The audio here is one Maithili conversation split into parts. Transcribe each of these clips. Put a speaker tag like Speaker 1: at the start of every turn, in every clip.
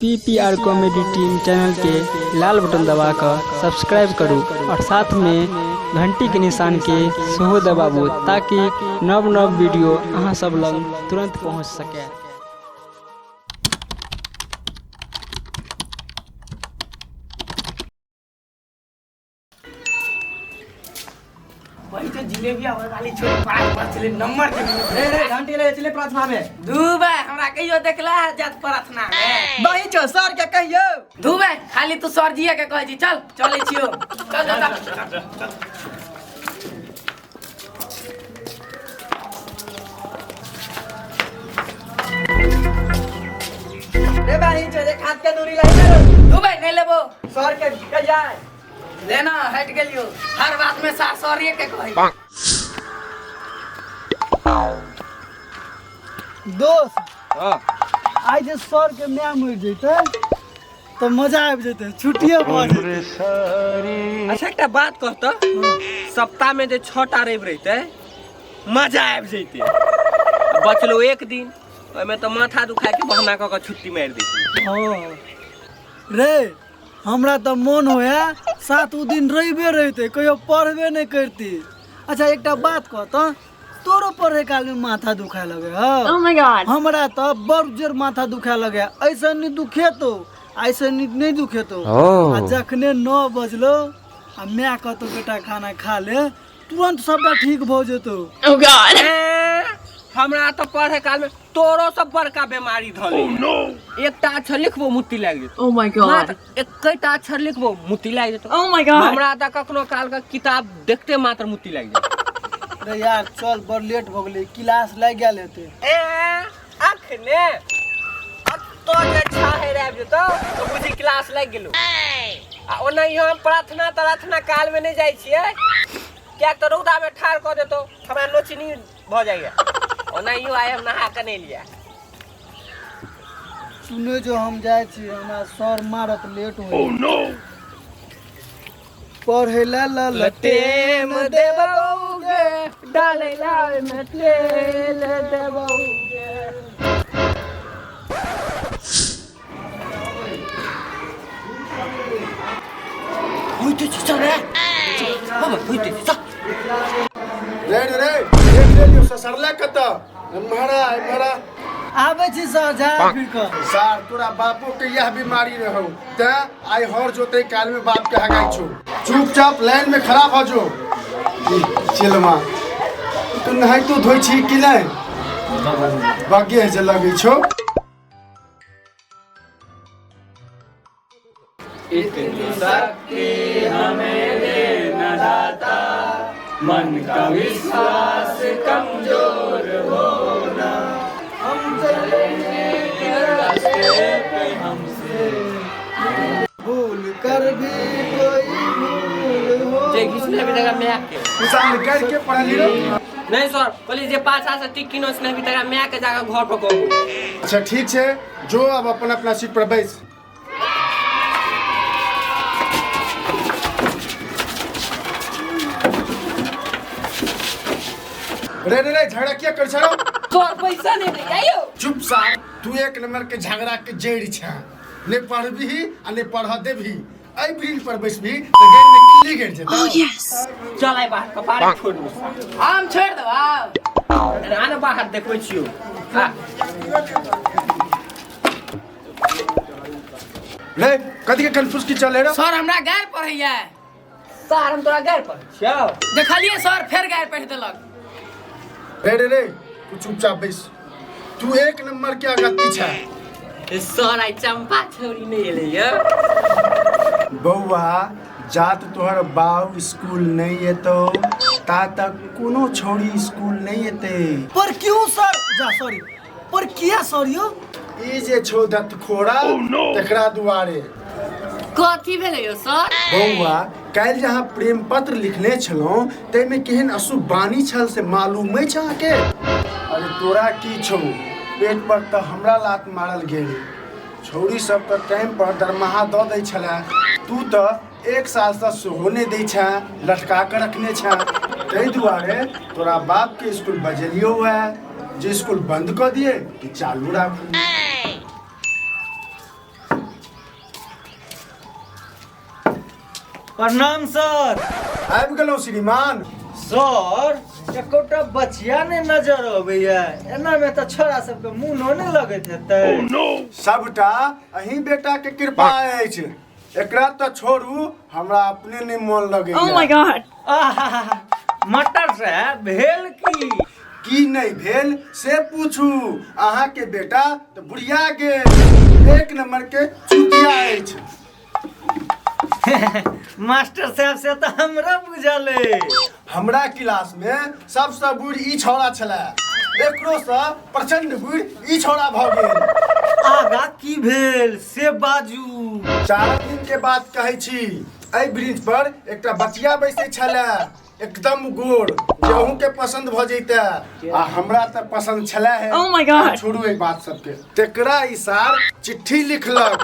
Speaker 1: पीपीआर कॉमेडी टीम चैनल के लाल बटन दबाकर सब्सक्राइब करू और साथ में घंटी के निशान के सेहो दबाबू ताकि नव नव वीडियो अहाँ सब लग तुरंत पहुंच सके।
Speaker 2: वही तो जिलेबी आवे वाली छोरी पाँच पाँच चले नंबर के
Speaker 3: रे रे घंटी ले चले प्रार्थना में।
Speaker 2: धूबे हमरा कहियो देखला है जात प्रार्थना में।
Speaker 3: बही छो सर के कहियो।
Speaker 2: धूबे खाली तू सर जी के कहै छी, चल चलै छियो, चल चल चल।
Speaker 3: रे बही छो एक हाथ के दूरी लही ले।
Speaker 2: धूबे नहीं लेबो।
Speaker 3: सर के कहिया
Speaker 2: लेना हट गेलियो, हर बात में सा सॉरी के कहै।
Speaker 4: दोस्त आइ जे सर के my मरि जैते तऽ मजा आबि जेतै, छुट्टिए भऽ जेतै।
Speaker 3: अच्छा एकटा बात कह तऽ, सप्ताह में जे 6टा रवि रहितै मजा आबि जैतै, बचलो एक दिन ओहिमे तऽ माथा दुखाय के बहाना कऽ के छुट्टी मारि दैतै।
Speaker 4: हँ रे हमरा तऽ मोन होया 7 दिन रहिबे रहितै, कहियो पढ़बे नहि करती। अच्छा एकटा बात कह तऽ, तोरो पढ़े काल में माथा दुखाए लगे हौ?
Speaker 5: Oh my God.
Speaker 4: हमरा तऽ बड़ जोर माथा दुखाए लगे, ऐसे नहीं दुखेतो ऐसे नहीं दुखेतो। आ जखने 9 बजलो आ my कहतो बेटा खाना खा ले, तुरंत सबटा ठीक भऽ जेतो।
Speaker 5: Oh God.
Speaker 3: ए, हमरा तऽ पढ़े काल में तोरो सब बड़का बीमारी धले। एकटा अक्षर लिखबो मुत्ती लागि जेतौ।
Speaker 5: Oh my God.
Speaker 3: मात्र एकेटा अक्षर लिखबो मुत्ती लागि जेतौ।
Speaker 5: Oh my God.
Speaker 3: हमरा तऽ कखनो काल के किताब देखते मात्र मुत्ती लागि जेतौ।
Speaker 4: रे यार चल बड़ लेट भऽ गेलै, क्लास लागि गेल हेतै।
Speaker 3: ए अखने अतो जे छाहे आबि जेतौ तऽ बुझी क्लास लागि गेलौ। आ ओनाहियो हम प्रार्थना तरार्थना काल में नहि जाइ छियै, किएक तऽ रौदा में ठाढ़ कऽ देतौ हमरा नोचनी भऽ जाइया। ओनाहियो आइ हम नहा कऽ नहि लिया।
Speaker 4: सुने जो हम जाइ छी, हमरा सर मारत लेट हो। पढ़े ला ला
Speaker 3: लटेम देबौगे डाले ला में तेल देबौगे। होइते छै, चल रे। बाबा, होइते छै, चल।
Speaker 6: रे रे रे, देख लेलियौ ससरला कतऽ? एम्हरा एम्हरा।
Speaker 4: आबै छी सर, जा फिर कऽ।
Speaker 6: सार तोरा बापो के यह बीमारी रहौ, तें आइ हर जोतै काल में बाप के हगाइ छौ। चुपचाप लाइन में खड़ा भऽ जो। चिलमा तू नहाइतो धोइ छी कि नहि? बगे जे लगै छौ।
Speaker 1: इतनी शक्ति हमें देना दाता, मन का विश्वास कमजोर होना, हम चलेंगे रास्ते पे हमसे
Speaker 4: भूल कर भी कोई भूल हो।
Speaker 3: जे घिसने भी तकरा my के।
Speaker 6: सार कर के पढ़ली रो?
Speaker 3: नहीं सर, कहली जे पाछा से टिक्की नोचने भी तकरा my के जाके घर पर कहू।
Speaker 6: अच्छा ठीक छै, जो अब अपन अपना सीट पर बैस। रे रे रे, झगड़ा किया कर छौ?
Speaker 2: तोर पैसा नहीं दे आइयो।
Speaker 6: चुप सार, तू एक नंबर के झगड़ा के जड़ छे, ने पढ़बही आ ने पढ़ देबही। एहि ब्रिज पर बैसबही तऽ गैर में किल्ली गिर जेतौ।
Speaker 5: Oh yes.
Speaker 3: चल आइ बाहर कपारे फोड़ दू।
Speaker 2: हम छोड़ देबौ।
Speaker 3: आ ने बाहर देखबै छियौ। आ।
Speaker 6: रे कथी के कंफ्यूज की चले रे?
Speaker 2: सर हमरा गारि पढ़ैया।
Speaker 3: सर हम तोरा गारि पढ़ै छियौ।
Speaker 2: देखलियै सर फेर गारि पढ़ि देलक।
Speaker 6: रे रे रे, तू चुपचाप बैस, तू एक नंबर के अगत्ती छै।
Speaker 3: सर I चंपा छौरी नहीं एलै यौ।
Speaker 6: बौआ जात तोहर बाऊ स्कूल नहीं एतौ ता तक कोनो छौरी स्कूल नहीं एतै।
Speaker 4: पर क्यों सर? जा सॉरी, पर किया सर यौ?
Speaker 6: ई जे छौ दत्तखोरा तकरा दुआरे।
Speaker 2: कथी भेलै यौ सर?
Speaker 6: बौआ काल्हि जे अहाँ प्रेम पत्र लिखने छलहुँ ताहिमे केहन अशुभ वाणी छल से मालूम अछि अहाँके? अरे तोरा की छौ, पेट पर तऽ हमरा लात मारल गेल। छौरी सब तऽ टाइम पर दरमाहा दऽ दै छलै, तू तऽ 1 सालसँ सेहो नहि दै छेँ, लटका कऽ रखने छेँ। ताहि दुआरे तोरा बापके स्कूल बजेलियौ हे जे स्कूल बंद कऽ दिए कि चालू राखू।
Speaker 4: प्रणाम सर।
Speaker 6: आबि गेलहुँ श्रीमान।
Speaker 4: सर एकोटा बचिया ने नजर अबैया, एना में तऽ छोरा सबके मुनो नहि लगैत हेतै।
Speaker 6: सबटा अहीं बेटा के कृपा अछि, एकरा तऽ छोड़ू, हमरा अपने नहि मोन लगैया।
Speaker 5: Oh my god.
Speaker 4: आहा, मटर साहब भेल की?
Speaker 6: की नहि भेल से पूछू, अहाँके बेटा तऽ बुढ़िया गेल, एक नंबर के चुतिया अछि।
Speaker 4: मास्टर साहब से तऽ हमरा बुझल अइ।
Speaker 6: हमरा क्लास में सबसँ बुढ़ ई छौड़ा छलै, एकरो से प्रचंड बुढ़ ई छौड़ा भऽ गेल।
Speaker 4: आगा की भेल से बाजू।
Speaker 6: 4 दिन के बात कहै छी, एहि ब्रिज पर एकटा बचिया बैसै छलै, एकदम गोर, जे अहूँ के पसंद भऽ जैते, आ हमरा तऽ पसंद छलै है।
Speaker 5: Oh my God.
Speaker 6: आब छोड़ू एहि बात सबके। तेकरा ई सार चिट्ठी लिखलक,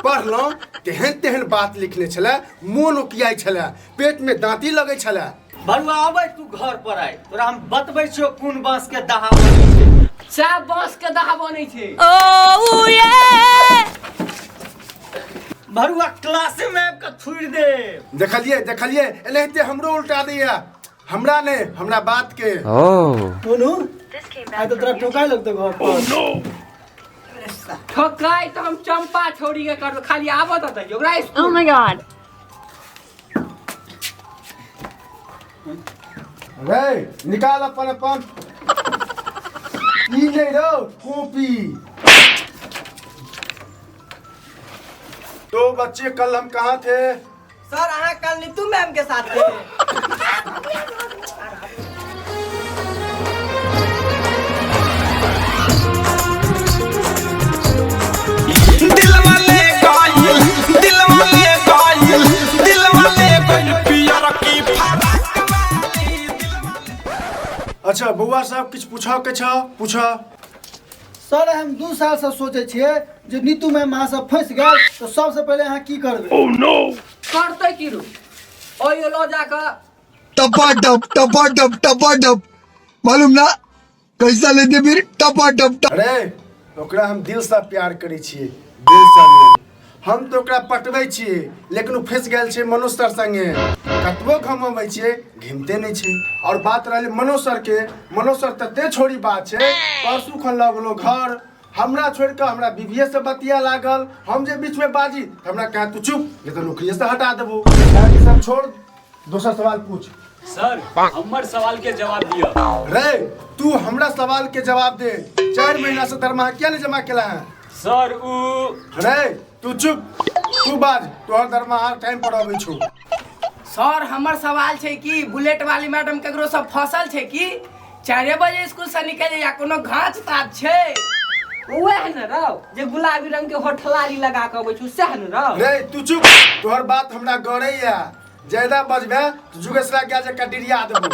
Speaker 6: पढ़लहुँ, तेहन तेहन बात लिखने छलै, मोन उकियाइ छलै, पेट में दांती लगै छलै।
Speaker 4: बरुआ अबै तू घर पर आइ, तोरा हम बतबै छियौ कोन बांस के दहा बनै छै।
Speaker 2: सएह बांस के दहा बनै छै।
Speaker 5: Oh yeah.
Speaker 4: भरुआ क्लासे में आबि कऽ थुड़ि दे।
Speaker 6: देखलिए देखलिए, एनाहिते हमरो उल्टा दैया, हमरा ने हमरा बात के।
Speaker 4: मोनू आइ तऽ तोरा ठोकाइ लगतौ घर पर।
Speaker 2: ठोकाइ तऽ हम चंपा छोड़ी के करबै, खाली आबऽ तऽ दहियौ ओकरा
Speaker 5: Oh my god.
Speaker 6: रे निकाल अपन अपन ई नहीं रहो कॉपी। तो बच्चे कल हम कहाँ थे?
Speaker 3: सर अहाँ कल नीतू मैम के साथ थे।
Speaker 7: दिल वाले गाइल, दिल वाले गाइल, दिल वाले गाइल, पियर की फराक वाली।
Speaker 6: अच्छा बउआ साहब किछु पूछऽ के छऽ? पूछऽ।
Speaker 4: सर हम 2 साल से सोचै छियै जे नीतू मैम अहाँ सब फंसि गेल तऽ सबसे पहिले अहाँ की करबै?
Speaker 2: करतै की रू, ओहि लऽ जाकऽ
Speaker 8: टपाटप टपाटप टपाटप, मालूम ना कैसा लेते फिर टपाटप।
Speaker 6: अरे ओकरा हम दिल से प्यार करै छियै, दिल से नहीं। हम तो ओकरा पटबै छियै, लेकिन ओ फंसि गेल छै मनोज सर संगे, कतबो घमबै छियै घिमते नहि छै। और बात रहलै मनोज सर के, मनोज सर तते छोड़ी बात छै, परसू खन लऽ गेलहुँ घर, हमरा छोड़ि कऽ हमरा बीबीए से बतिया लागल, हम जे बीच में बाजी तऽ हमरा कहे तू चुप, नहीं तऽ नौकरिए से हटा देबो। ई सब छोड़, दोसर सवाल पूछ।
Speaker 9: सर हमर सवाल के जवाब दिअ।
Speaker 6: रे तू हमरा सवाल के जवाब दे, 4 महीना से दरमाहा किया नहीं जमा केला है?
Speaker 9: सर उ
Speaker 6: रे तू चुप, तू बाज, तोहर दरमाहा टाइम पर अबै छौ।
Speaker 2: सर हमर सवाल छै कि बुलेट वाली मैडम केकरो सब फसल छै कि 4 बजे स्कूल से निकल या कोनो घास ताज छै?
Speaker 3: वएह ने रौ जे गुलाबी रंग के होठलाली लगा के अबै छौ, सएह ने रौ।
Speaker 6: रे तू चुप, तोहर बात हमरा गड़ैया, ज्यादा बजबे तो जुगेसरा गया जे कटिरिया देबो।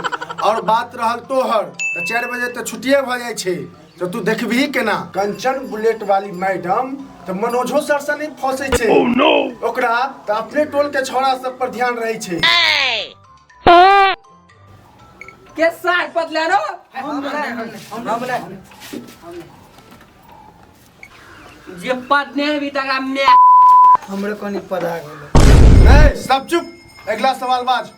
Speaker 6: और बात रहल तोहर तऽ 4 बजे तऽ छुट्टिए भऽ जाइ छै, तऽ तू देखबही केना? कंचन बुलेट वाली मैडम तऽ मनोजो सर से नहीं फंसै छै। ओकरा तऽ अपने टोल के छौड़ा सब पर ध्यान रहै छै।
Speaker 2: के साग पतला रो? जे पदने भी तकरा मैं
Speaker 4: हमरे कनी पढ़ा गेलै।
Speaker 6: नहीं सब चुप, अगला सवाल बाज।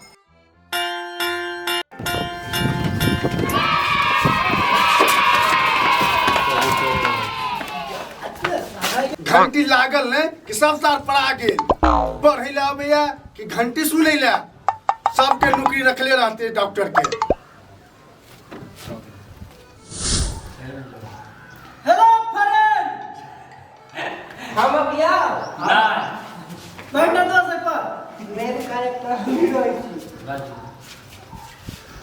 Speaker 6: घंटी लागल ने कि सब सार पड़ा गेल, पढ़ै लए अबैया कि घंटी सुनै लए? सबके नौकरी रखले रहते डॉक्टर के।
Speaker 4: हेलो फ्रेंड,
Speaker 3: हम अबिया
Speaker 4: बैठ दो से पर।
Speaker 3: मेन कैरेक्टर हम ही रहै छी।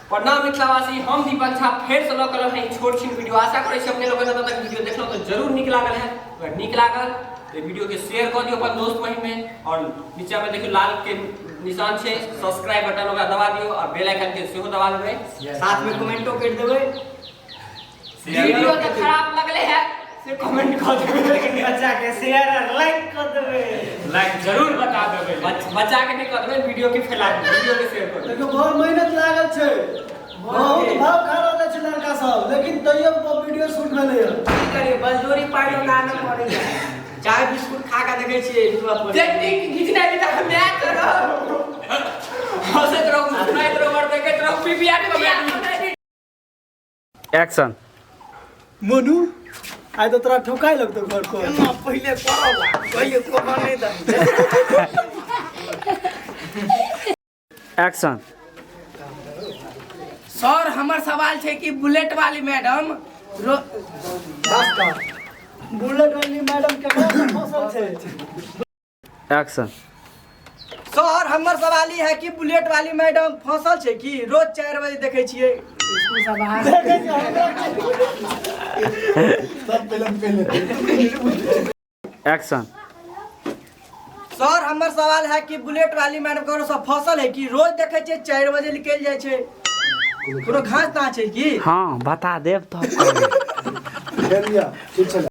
Speaker 2: प्रणाम मिथिलावासी, हम दीपक झा फेर से लऽ कऽ एलहुँ छोट छिन वीडियो। आशा करै छी अपने लोगन एतऽ तक वीडियो देखलहुँ तऽ जरूर नीक लागल है। अगर नीक लागल तऽ वीडियो के शेयर कऽ दियौ अपन दोस्त महिम में, और नीचा में देखियौ लाल के निशान छै सब्सक्राइब बटन, ओकरा दबा दियौ और बेल आइकन के सेहो दबा देबै।
Speaker 3: साथ में कमेंटो कर देबै।
Speaker 2: वीडियो तऽ खराब लगले है से कमेंट कऽ देबै,
Speaker 4: लेकिन बच्चा के शेयर और लाइक कर देबै।
Speaker 9: लाइक जरूर बता देबै।
Speaker 2: बच्चा के नहीं कऽ देबै, वीडियो के फैला देबै, वीडियो के शेयर कर देबै।
Speaker 4: देखियौ बहुत मेहनत लागल छै, बहुत भाव खा रहल छै लड़का सब, लेकिन तैयो वीडियो शूट भेलै।
Speaker 3: की करियै, बलजोरी पाइ लऽ आनऽ पड़ैया। चाय बिस्कुट खा के देखै छियै यूट्यूब पर।
Speaker 2: पेंटिंग घिचनाइ तऽ हमे करब, हँसैत रहू, सुनाइत रहू आओर देखैत रहू पीपीआर कॉमेडी।
Speaker 1: एक्शन।
Speaker 4: मोनू, आइ तऽ तोरा ठोकाइ लगतौ घर पर।
Speaker 3: पहिले करब, पहिले कोना नहि दही।
Speaker 1: एक्शन।
Speaker 3: सर, हमर सवाल छै कि बुलेट वाली मैडम रो
Speaker 4: बुलेट वाली मैडम केकरा से फसल छै?
Speaker 1: एक्शन।
Speaker 3: सर, हमर सवाल ई है कि बुलेट वाली मैडम फसल छै कि रोज 4 बजे देखै छियै स्कूल से बाहर?
Speaker 6: सब फिल्म पहले।
Speaker 1: एक्शन।
Speaker 3: सर, हमर सवाल है कि बुलेट वाली मैडम ककरो सब फसल है कि रोज देखै छियै 4 बजे निकलि जाइ छै? कोनो घास ना छै की?
Speaker 1: हाँ, बता देब तब।
Speaker 6: लिया, ठीक छलै।